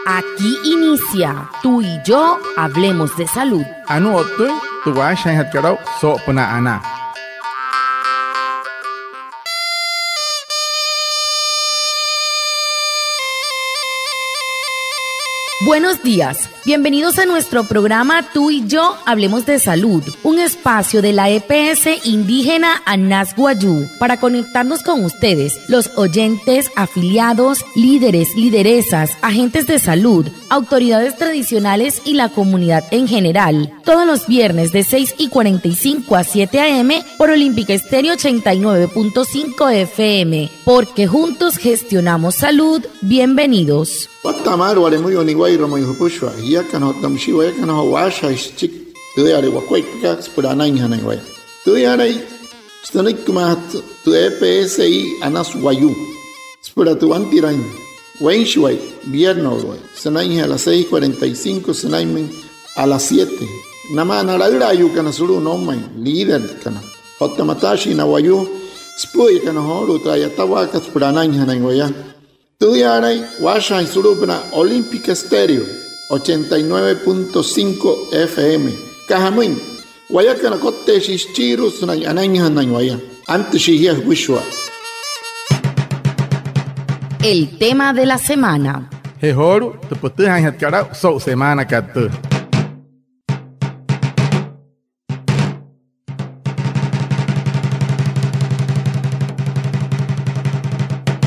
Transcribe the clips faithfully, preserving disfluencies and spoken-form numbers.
Aquí inicia Tú y yo hablemos de salud. Anuu o'ttüin tü waashajaainjatkat aa'u soo'opünaa anaa. Buenos días. Bienvenidos a nuestro programa Tú y yo hablemos de salud, un espacio de la E P S indígena Anas Wayuu para conectarnos con ustedes, los oyentes, afiliados, líderes, lideresas, agentes de salud, autoridades tradicionales y la comunidad en general. Todos los viernes de seis y cuarenta y cinco a siete a. m. por Olímpica Estéreo ochenta y nueve punto cinco F M. Porque juntos gestionamos salud. Bienvenidos. Watta'a maalü wale müyuu niwa'irua mayuu jüpüshua jiakana otta müshii wayakana joo waashajaain süchiki tüüyale wakuaippakat süpüla anainjanain waya. Tüüyalai sünüikimaajatü tü E P S I Anas Wayuu süpüla tü wantiraain weinshiwai vierno'uluwai sünainjee a las seis cuarenta y cinco sünainmüin a las siete. Namaa na laülaayuukana sulu'u noumain, líderkana otta mataashii na wayuu süpü'üyakana joolu'u tü a'yatawaakat süpüla anainjanain waya. Tüüyaalain waashajaain sulu'upünaa Olímpica Estéreo ochenta y nueve punto cinco F M. Aka jamüin, wayakana kotteeshii süchiirua sünain anainjanain waya. Antüshii jia jüpüshua. El tema de la semana. Je joolu'u tü pütüjaainjatkat aa'u so'u semaanakat tüü.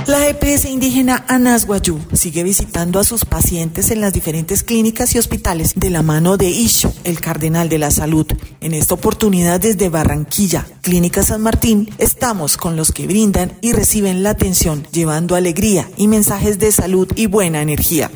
La E P S indígena Anas Wayuu sigue visitando a sus pacientes en las diferentes clínicas y hospitales de la mano de Isho, el cardenal de la salud. En esta oportunidad, desde Barranquilla, Clínica San Martín, estamos con los que brindan y reciben la atención, llevando alegría y mensajes de salud y buena energía.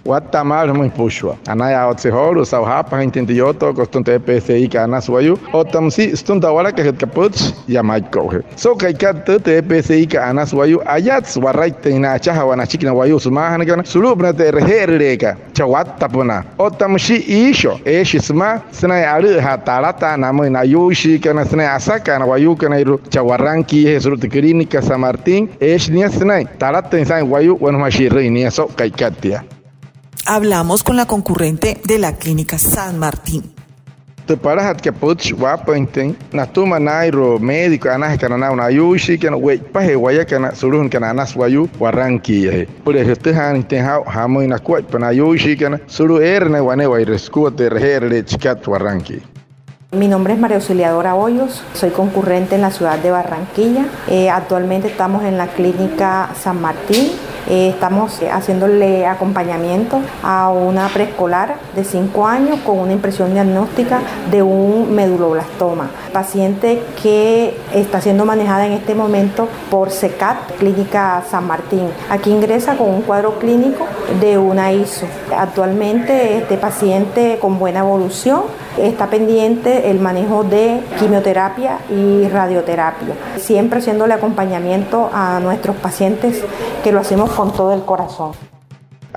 Watta'a maalü jümüin jüpüshua. Anayaawatse joolu'u saa'u jaapajüinjatüin tü yootookot sütüma tü E P S I kat Anas Wayuu otta müsia sütüma tü a'walakajütkat pütchi yaa Maiko'ujee. So'u ka'ikat tüü, tü E P S I kat Anas Wayuu ayatsü waraittüin sünain achajawaa nachiki na wayuu sümaajanakana sulu'upünaa tü e'reje'erüleekat chaa wattapünaa. Otta müshi Isho, eeshi sümaa sünain alü'üjaa talataa namüin na ayuuishiikana sünain asakaa na wayuukanairua chaa Barranquillajee sulu'u tü Clínica San Martín. Eeshi nia sünain talatüin saa'in wayuu wanaa sümaa shi'rüin nia. So'u ka'ikat tia. Hablamos con la concurrente de la Clínica San Martín. Tü palajatkat pütchi waapüinjatüin natüma naa'inrua médico anajakana naa'u na ayuuishiikana we'ipajee wayakana sulu'ujana Anas Wayuu Barranquillajee. Süpüla jütüjaanüinjatüin jaa'u jamüin nakuaippa na ayuuishiikana sulu'u eere naya wane'ewai sükua tü e'reje'erüleekat chikat Barranquilla. Mi nombre es María Auxiliadora Hoyos, soy concurrente en la ciudad de Barranquilla. Eh, actualmente estamos en la clínica San Martín. Eh, estamos, eh, haciéndole acompañamiento a una preescolar de cinco años con una impresión diagnóstica de un meduloblastoma. Paciente que está siendo manejada en este momento por CECAT, Clínica San Martín. Aquí ingresa con un cuadro clínico de una ISO. Actualmente, este paciente con buena evolución, está pendiente el manejo de quimioterapia y radioterapia, siempre haciéndole acompañamiento a nuestros pacientes, que lo hacemos con todo el corazón.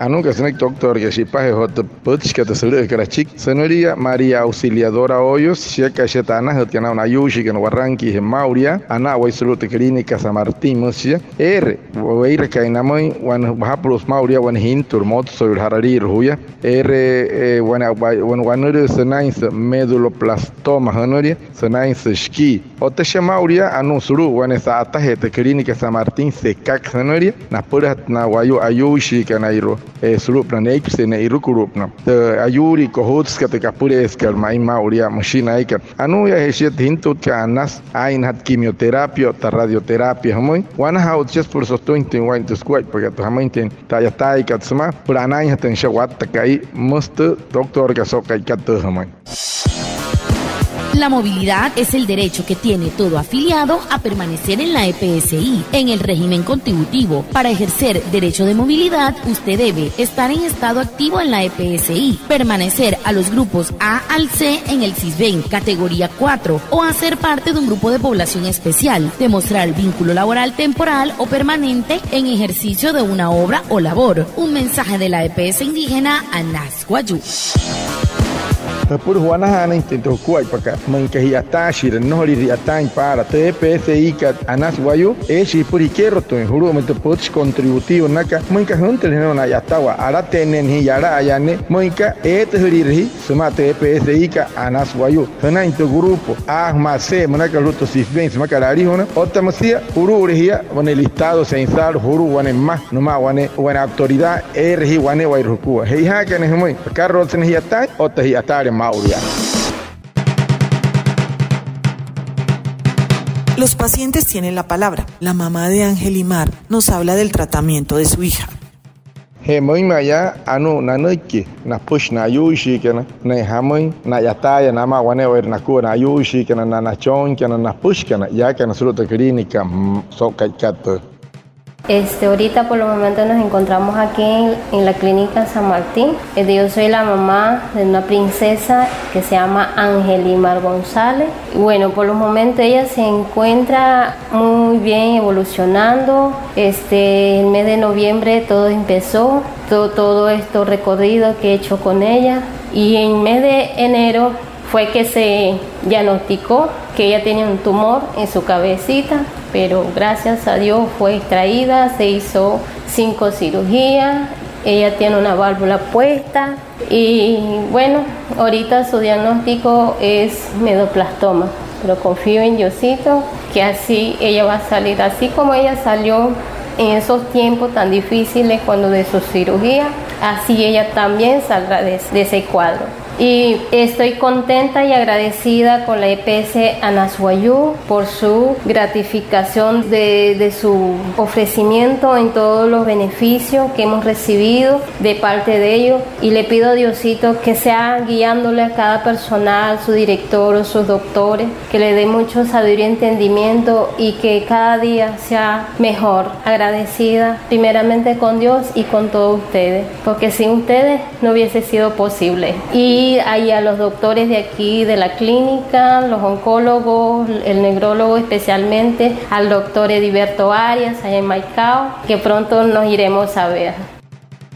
Anuu aka sünüiki tü doctorkat shi'ipajee joo tü pütchikat tü sülü'üjakat achiki. Sünülia María Auxiliadora Hoyos, shiaka shia tü anajütkat naa'u na ayuuishiikana Barranquillajee maa'ulu yaa, ana'awai sulu'u tü Clínica San Martín, müsü shia. Eere weirakaain namüin wane wajapulu'usü maa'ulu yaa wane jintulu, motsoirua ja'raliirua juya. Eere, eh, wane, wane wanülüü sünainsü meduloblastoma jünülia, sünainsü shikii. Otta shia maa'ulu yaa anuu sulu'u wane sa'atajee tü Clínica San Martín, CECAC jünülia, napülajatü na wayuu ayuuishiikanairua, eh, sulu'upünaa neipse ne'irukulu'upünaa. Tü ayuulii kojutsükat tü kapüleesükat ma'i maa'ulu yaa, müshi na eekat. Anuuyaajee shia tü jintutkat Anas, aa'innajatü quimioterapia otta radioterapia jümüin. Wanajaa aa'uchi shia süpüla sotüinjatüin waa'in tü sukuaippakat, jamüinjatüin tü a'yataaikat sümaa süpüla anainjatüin shia watta ka'i. Müsü tü doctorkat so'u ka'ikat tüü jümüin. La movilidad es el derecho que tiene todo afiliado a permanecer en la E P S I, en el régimen contributivo. Para ejercer derecho de movilidad, usted debe estar en estado activo en la E P S I, permanecer a los grupos A al C en el Sisbén categoría cuatro o hacer parte de un grupo de población especial, demostrar vínculo laboral temporal o permanente en ejercicio de una obra o labor. Un mensaje de la E P S indígena Anas Wayuu. Jüpüla ju'wanajaanüinjatüin tü jukuaippakat, müin aka ji'yataashire, nnojolire ji'yataain paala. Tü E P S I-kat Anas Wayuu, eeshii jüpüla jikerotüin julu'umüin tü pütchi contributivo nünakat, müin aka jüntüle jünain na'yatawaa, alateenneena jia yala'aya ne'e, müin aka eetüjülire jia sümaa tü E P S I-kat Anas Wayuu. Jünain tü grupo A, J M C, münaka sulu'u tü SISBENSE sümakat alijuna, otta müsia julu'ule jia wane listado censal julu'u wane mma nümaa wane, wane autoridad eere jia wane'ewai jukua. Che'ojaakana jümüin, akaraloukse ne'e ji'yataain otta ji'yataale maa'ulu yaa. Los pacientes tienen la palabra. La mamá de Angelimar nos habla del tratamiento de su hija. Je müinma'a yaa anuu nanüiki napüshi na ayuuishiikana, ne'e jamüin, na'yataaya namaa wane'ewai nakua na ayuuishiikana, na nachooinkana, napüshikana yaakana sulu'u tü clínica, mm, so'u ka'ikat tüü. Este, ahorita por los momentos nos encontramos aquí en, en la clínica San Martín. Este, yo soy la mamá de una princesa que se llama Angelimar González. Y bueno, por los momentos ella se encuentra muy bien evolucionando. Este, el mes de noviembre todo empezó, to-, todo esto recorrido que he hecho con ella. Y en mes de enero fue que se diagnosticó que ella tenía un tumor en su cabecita, pero gracias a Dios fue extraída, se hizo cinco cirugías, ella tiene una válvula puesta y bueno, ahorita su diagnóstico es meduloblastoma, pero confío en Diosito que así ella va a salir, así como ella salió en esos tiempos tan difíciles cuando de su cirugía, así ella también saldrá de, de ese cuadro. Y estoy contenta y agradecida con la E P S Anas Wayuu por su gratificación de, de su ofrecimiento en todos los beneficios que hemos recibido de parte de ellos. Y le pido a Diosito que sea guiándole a cada personal, su director o sus doctores, que le dé mucho sabiduría y entendimiento y que cada día sea mejor. Agradecida primeramente con Dios y con todos ustedes, porque sin ustedes no hubiese sido posible. Y, y a los doctores de aquí, de la clínica, los oncólogos, el neurólogo especialmente, al doctor Ediberto Arias, allá en Maicao, que pronto nos iremos a ver.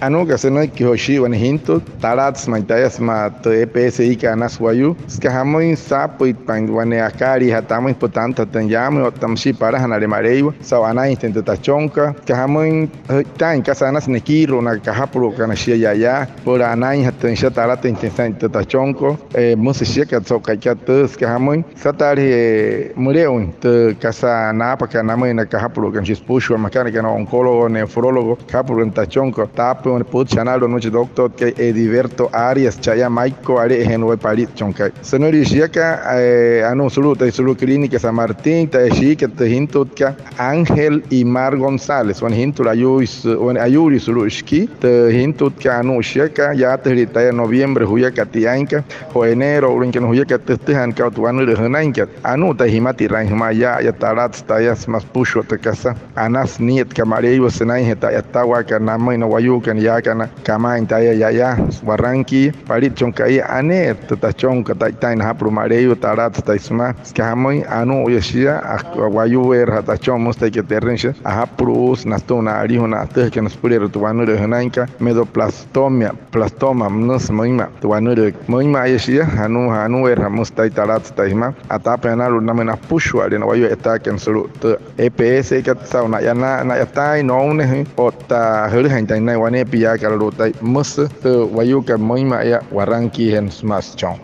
Anuu aka sünüiki joo shia wane jintut, talatsü ma'i taya sümaa tü E P S I-kat Anas Wayuu, süka jamüin, saapüitpain wane akaaliijaa tamüin süpüla tantajatüin yaamüin otta müshii palajanale Maleiwa saa'u anainjatüin tü tachonkat, süka jamüin, jü'itaain kasa anasü nekiiru'u na kajapulu'ukana shia ya'aya süpüla anainjatüin shia, talatüinjatüin saa'in tü tachonkat, eh, müsü shiakat so'u ka'ikat tüü, süka jamüin, sataalejee müle'uin tü kasa naapakat namüin na kajapulu'ukana shia süpüshua, makanakana oncólogo, nefrólogo, kajapulu'ukana tü tachonkat, taapüin wane pütchi analu'ut nümüin chi doctorkai Ediberto Arias, cha'aya Maicao, ale'ejeena wayuu palitchon ka'i. Sünülia shiaka, eh, anuu sulu'u taya sulu'u clínica San Martín, taya shiika tü jintutkat Angelimar González, wane jintut ayuuisü, wane ayuulii sulu'u shikii. Tü jintutkat anuu shiaka, yaatüjülii taya noviembre juyakat tiainka, joo enero o'ulüinkana juyakat, tüjütüjaa aka tü wanülüü jünainkat. Anuu taya jimatiraain jümaa yaa'aya, talatsü taya sümaa süpüshua tü kasa anasü nietkat Maleiwa sünainjee tü a'yatawaakat namüin na wayuukana yaakana kamaain taya ya'aya Barranquilla, palitchon ka'i, aneerü tü tachonkat, ta'itaain najapulu'u Maleiwa, talatsü taya sümaa. Süka jamüin, anuu'uya shia, wayuuweerüja'a tachon, müsü taya aka te'rüin shia, ajapulu'uusü natüma na alijuna atüjakana süpüleerua tü wanülüü jünainkat, meduloblastoma, blastoma, müsü müinma'a tü wanülüü. Müinma'aya shia, anuu, anuuweerüja'a, müsü taya, talatsü taya jümaa. Ataapüin analu'ut namüin napüshua'ale na wayuu e'itaakana sulu'u tü E P S-kat saa'u naya, na'yataain, nounajüin otta jülüjainjatüin naya waneepia yaakana alu'u taya, müsü tü wayuukat müinma'aya Barranquilla sümaa süchon.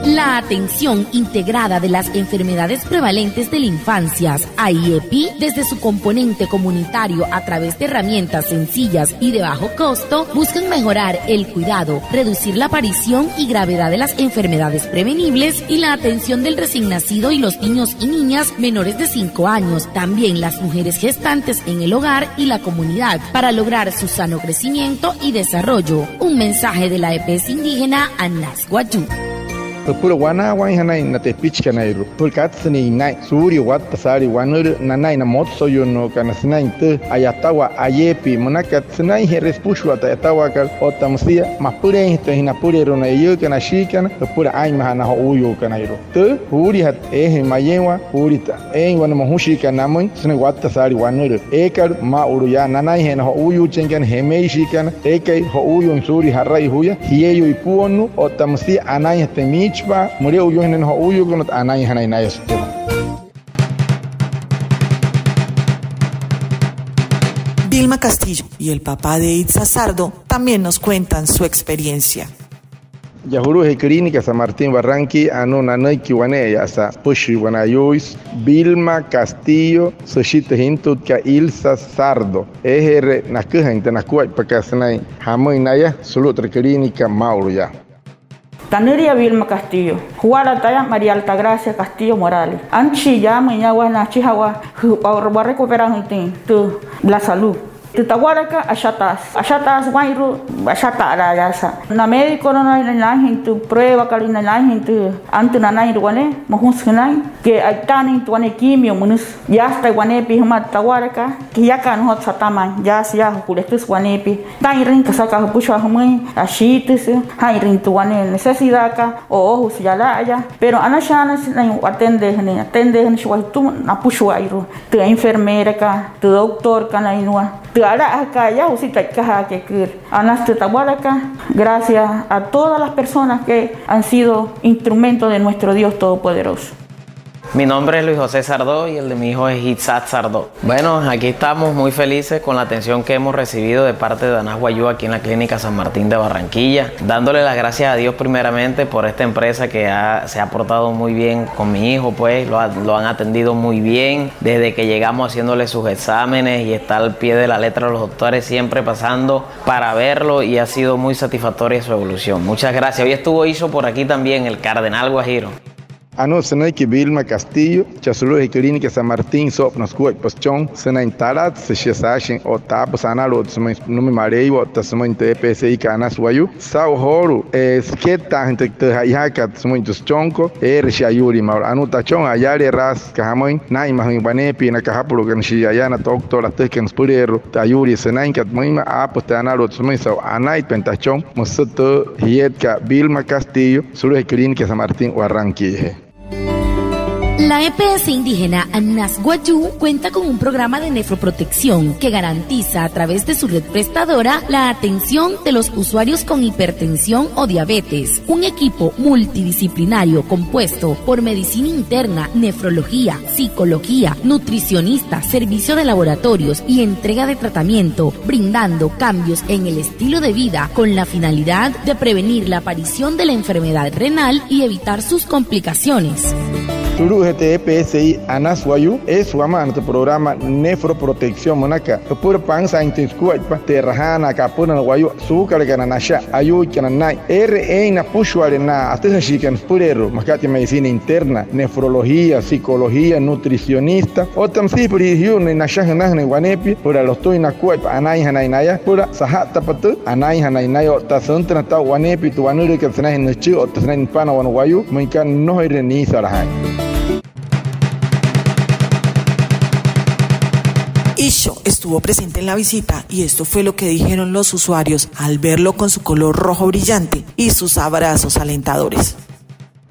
La atención integrada de las enfermedades prevalentes de la infancia, A I E P, desde su componente comunitario a través de herramientas sencillas y de bajo costo, buscan mejorar el cuidado, reducir la aparición y gravedad de las enfermedades prevenibles y la atención del recién nacido y los niños y niñas menores de cinco años, también las mujeres gestantes en el hogar y la comunidad, para lograr su sano crecimiento y desarrollo. Un mensaje de la E P S indígena Anas Wayuu. Süpüla wanaawainjanain na tepichikanairua, süpüla katsüinjanain suulia watta saalii wanülüü nanain na motsoyuunuukana sünain tü a'yatawaa ayeepia münakat sünainjee süpüshua tü a'yatawaakat otta müsia mapüleeinjatüin jia napüleerua na eiyuukana ashiikana süpüla aa'inmajaa na jo'uuyuukanairua. Tü juulijatü eejai mayeinwaa, juulijatü eein wane mojushiikana namüin sünain watta saalii wanülüü. Eekat maa'ulu yaa nanainjee na jo'uuyuucheinkana, jemeishiikana eekai jo'uuyuuin suulia ja'rai juya, jieyuu ipuonnuu otta müsia anainjatüin miichipa'a, müle'uyuuinjanain na jo'uuyuukana otta anainjanain naya sütüma. Vilma Castillo y el papá de Itza Sardo también nos cuentan su experiencia. Yaa julu'ujee Clínica San Martín Barranquilla, anuu nanüiki wane'eya'asa süpüshua wane ayuuisü, Vilma Castillo, süshi tü jintutkat Ilsa Sardo. Eejeere naküjain tü nakuaippakat sünain jamüin naya sulu'u tü clínica maa'ulu yaa. Tanülia Vilma Castillo, juwala taya María Altagracia Castillo Morales. Anchia yaamüin yaa wane achijawaa jü'wa, wa recuperajüin tü, tü la salud. Tü tawalakat, ashataasü, ashataasü waa'inru'u, ashata'alayaasa. Na médico nünain, nünainjüin tü pruebakat, nünainjüin tü antünanairua wane, mojusü jünain que a'itaanüin tü wane quimio münüsü. Yaasü taya waneepia jümaa tü tawalakat, jiakana nüjotsü satamain, yaasü yaa jukuletüsü waneepia. Taa'inrüin kasaka jüpüshua jümüin, ashiitüsü, jaa'inrüin tü wane necesidadkat, o'oojüsü yala'aya, pero anashaaneshi sünain atendeejünüin, atendeejünüshi wayuu sütüma napüshua'irua, tü enfermerakat, tü doctorkanairua, tü ala'ajakat yaa, jusi tü a'ikajaakat eküülü. Anasü tü tawalakat, gracias a todas las personas que han sido instrumento de nuestro Dios Todopoderoso. Mi nombre es Luis José Sardo y el de mi hijo es Itzat Sardo. Bueno, aquí estamos muy felices con la atención que hemos recibido de parte de Anas Wayuu aquí en la Clínica San Martín de Barranquilla, dándole las gracias a Dios primeramente por esta empresa que ha, se ha portado muy bien con mi hijo, pues lo ha- lo han atendido muy bien, desde que llegamos haciéndole sus exámenes y está al pie de la letra los doctores siempre pasando para verlo y ha sido muy satisfactoria su evolución. Muchas gracias. Hoy estuvo Isho por aquí también, el Cardenal Guajiro. Anuu sünüiki Vilma Castillo, chaa sulu'ujee Clínica San Martín soo'opünaa sukuaippa süchon sünain talatsü shia saashin otta aapüsü analu'ut sümüin nümüin Maleiwa otta sümüin tü E P S I kat Anas Wayuu saa'u joolu'u, eh, sükettaajüin tü, tü ja'ijaakat sümüin tü süchonkot, eere shia ayuulii maa'ulu. Anuu tachon ayaleraasü süka jamüin naa'inmajüin waneepia na kajapulu'ukana shia yaa na doctor atüjakana süpüleerua tü ayuulia sünainkat müinma, aapüsü taya analu'ut sümüin saa'u anaitpain tachon, müsü tü jietkat Vilma Castillo sulu'ujee Clínica San Martín Barranquillajee. La E P S indígena Anas Wayuu cuenta con un programa de nefroprotección que garantiza a través de su red prestadora la atención de los usuarios con hipertensión o diabetes. Un equipo multidisciplinario compuesto por medicina interna, nefrología, psicología, nutricionista, servicio de laboratorios y entrega de tratamiento, brindando cambios en el estilo de vida con la finalidad de prevenir la aparición de la enfermedad renal y evitar sus complicaciones. Sulu'ujee tü E P S I Anas Wayuu, eesü wama'ana tü programa Nefroprotección münaka, jüpüla pansaainjatüin sukuaippa tü e'rajaanaakat apünüinjala wayuu suukalakana nasha, ayuuikana naa'in, eere eein napüshua'ale na atüjashiikana süpüleerua, makat tia medicina interna, nefrología, psicología, nutricionista, otta müsia süpüla jiyu'nnüin nasha jünajünüin waneepia süpüla lotüin nakuaippa anainjanain naya süpüla saja'ttapa tü anainjanain naya otta süntünajatü aa'u waneepia tü wanülüükat sünainjee nüchü otta sünainjee nüpana wane wayuu müin aka nnojoire niisalajaain. Isho estuvo presente en la visita y esto fue lo que dijeron los usuarios al verlo con su color rojo brillante y sus abrazos alentadores.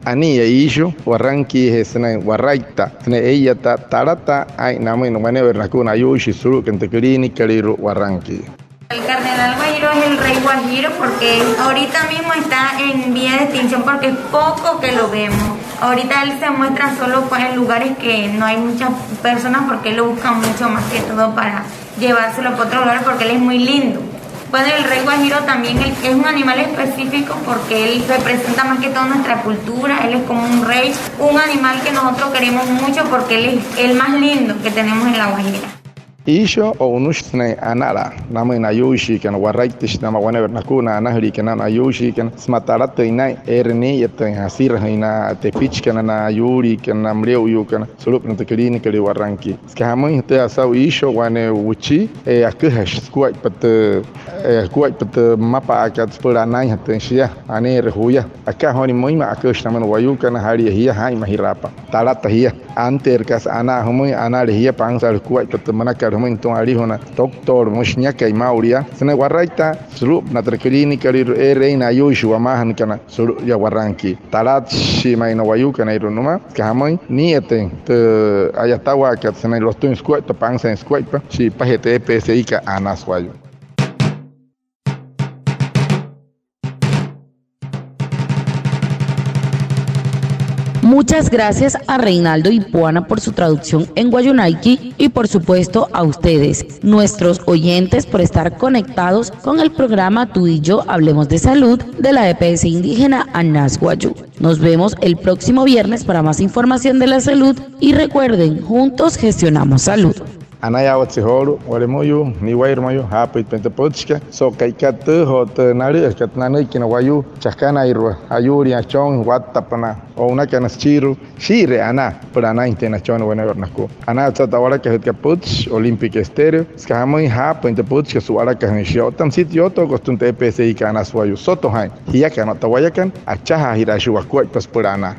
Anii yaa Isho, Barranquillajee sünain waraitta, sünain ee'iyataa talataa aa'in namüin na wane'ewai nakua na ayuuishii sulu'ukana tü clínicalüirua Barranquilla. El cardenal guajiro es el rey guajiro porque ahorita mismo está en vía de extinción porque es poco que lo vemos. Ahorita él se muestra solo, pues, en lugares que no hay muchas personas porque lo buscan mucho más que todo para llevárselo para otro lugar porque él es muy lindo. Bueno, el rey guajiro también él es un animal específico porque él representa más que todo nuestra cultura, él es como un rey, un animal que nosotros queremos mucho porque él es el más lindo que tenemos en La Guajira. Iisho o'unüshi sünain analaa namüin na ayuuishiikana, waraittüshi namaa wane'ewai nakua na anajüliikana, na ayuuishiikana sümaa talatüin naa'in, eere nii'iyatüin asirajüin na tepichikana, na ayuuliikana, na müle'uyuukana sulu'upünaa tü clínicalüirua Barranquilla. Süka jamüinjatü saa'u Iisho wane wüchii, e, aküjashi sukuaippa tü, e, sukuaippa tü mmapa'akat süpüla anainjatüin shia, aneerü juya. Aka jooni müinma aküjashi namüin na wayuukana, jalia jia jaa'inmajiraapa. Talata jia. Antes de que anaa jümüin, anale jia, pansale jukuaippa tü münakat jümüin natüma alijuna doctor, müshi niakai maa'ulu yaa sünain waraittüin sulu'upünaa tü clínicalüirua eere eein na ayuuishi wamaajanakana sulu'u yaa Barranquilla. Talatshii ma'i na wayuukanairua nümaa, süka jamüin, nii'iyatüin tü a'yatawaakat sünain lotüin sukuaippa, pansain sukuaippa shi'ipajee tü E P S I-kat Anas Wayuu. Muchas gracias a Reinaldo Ipuana por su traducción en wayuunaiki y, por supuesto, a ustedes, nuestros oyentes, por estar conectados con el programa Tú y Yo Hablemos de Salud de la E P S indígena Anas Wayuu. Nos vemos el próximo viernes para más información de la salud y recuerden, juntos gestionamos salud. Anayaawatse joolu'u, wale müyuu, ni'wayuru mayuu, jaapüitpain tü pütchikat so'u ka'ikat tüü joo tü nalü'üjakat nanüiki na wayuu chakanairua, ayuulin achon wattapünaa, o'unakana süchiirua shii'iree anaa süpüla anainjatüin nachonnii wane'ewai nakua. Anayaawatse tü a'walakajütkat pütchi Olímpica Estéreo, süka jamüin, jaapüin tü pütchikat su'walakajüin shia otta müsia tü yootookat sütüma tü E P S I-kat Anas Wayuu. Soto jaa'in, jiakana otta wayakana, achajaajiraashii wakuaippa süpüla anaa.